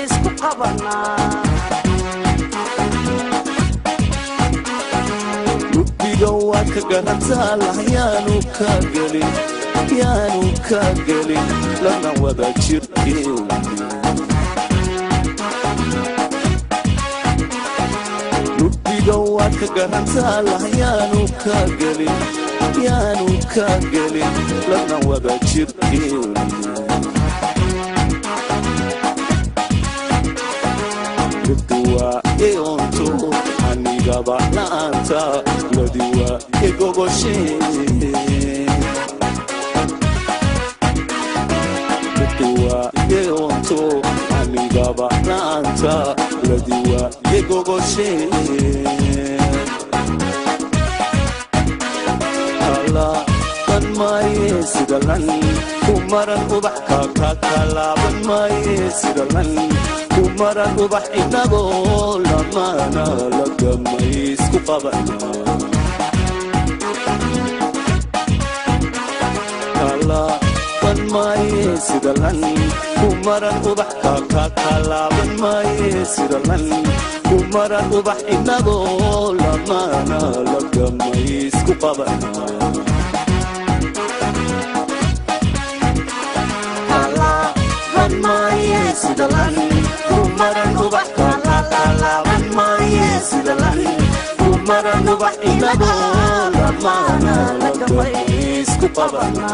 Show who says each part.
Speaker 1: Isku qabanaa. ka garantaa lah, yaanu ka gelin, yaanu ka gelin lana wada jirkeeni. Ludhiga waad ka garantaa lah, yaanu ka gelin, yaanu ka gelin lana wada jirkeeni. Waa eonto anigaba la'aanta ladiwa egogoshe. Waa eonto anigaba la'aanta ladiwa egogoshe. Kalaaban maaye sidalan kumaran ubax, kakalaaban maaye sidalan kumaran ubax, inagoo lamaana lagamaysku qabana. Kalaaban maaye sidalan kumaran ubax, kakalaaban maaye sidalan kumaran ubax, inagoo lamaana lagamaysku qabana. Sidalan kumaran ubax, kakalaaban maaye sidalan kumaran ubax, inagoo lamaana lagamaysku qabana.